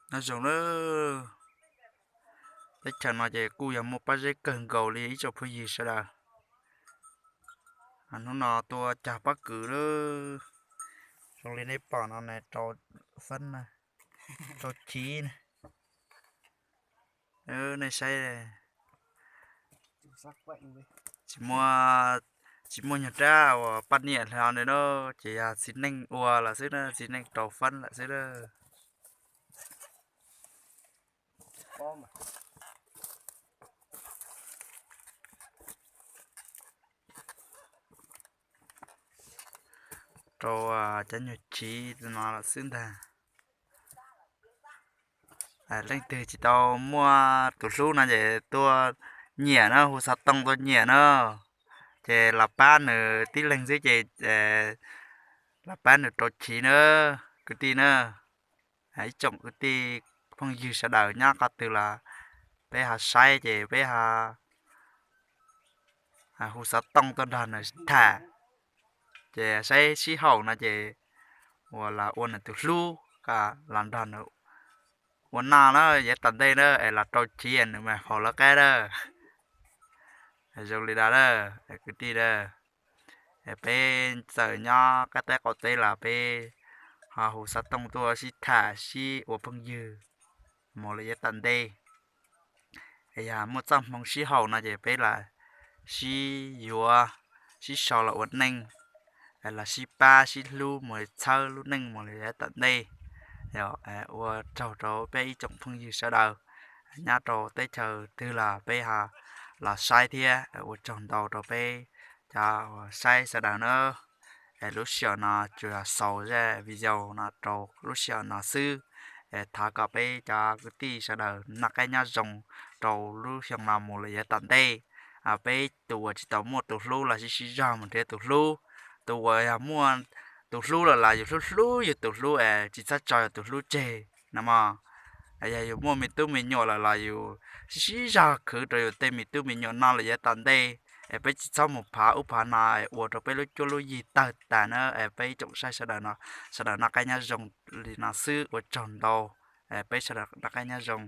Nyob zoo lawm, teb chaws no ces kuj yog muaj pob zeb kawg nkaus li ib tsoom phooj ywg sawv daws. Hnub no tuaj cog pob kws lawm, zoo li nej pom no na, rau fab, rau chiv na. Nej saib, tsis muaj, tsis muaj nyuag rab uas poj niam hlo li na, ces yog txiv neej ua lawm xwb na, txiv neej rau fab lawm xwb na. Rau cov nyuag chiv no lawm xwb ntag. Leej twg tsis tau muaj tus hlub no ces tuaj nyiam na, hu xov tooj tuaj nyiam na, ces los pab nws tib leeg xwb ces los pab nws rau chiv na, kwv tij na. Ib tsoom kwv tij phooj ywg sawv daws nyob qhov twg los peb ho saib ces peb ho hu xov tooj tuaj nrog nws tham, ces saib sib haum no ces uas los ua nws tus hlub, los nrog nws ua noj na, yav tom ntej na es los rau chiv nws mas faus lawv qab na. Zoo li no na, kwv tij na, peb txawm nyob qab teb qaum teb los peb ho hu xov tooj tuaj sib tham sib ua phooj ywg mus lawm yav tom ntej. Yog muaj txoj hmoo sib haum no ces peb los sib yuav, sib sau los ua neej, los sib pab sib hlub mus txhawb lub neej mus li yav tom ntej. Ua tsaug rau peb ib tsoom phooj ywg sawv daws nyob rau teb chaws twg los peb ho los saib thiab. Ua tsaug ntau rau peb cov uas saib sawv daws na. Lub sij hawm no tsuas yog xaus zaj video no rau lub sij hawm no xwb. Thov kom peb cov kwv tij sawv daws noj qab nyob zoo rau lub xyoo no mus lawm yav tom ntej. Peb tus uas tsis tau muaj tus hlub los sib sib zog mus nrhiav tus hlub, tus uas yog muaj tus hlub lawm los yus hlub hlub yus tus hlub es tsis txhob tso yus tus hlub tseg no mog. Yog yus muaj me tub me nyuam lawm los yus sib sib zog khwv rau yus tej me tub me nyuam no lawm yav tom ntej. Es peb tsis txhob mus phav ub phav no es ua rau peb lub cuab lub yig tawg tas na. Es peb ib tsoom saib sawv daws no, sawv daws noj qab nyob zoo li no xwb, ua tsaug ntau. Peb sawv daws noj qab nyob zoo.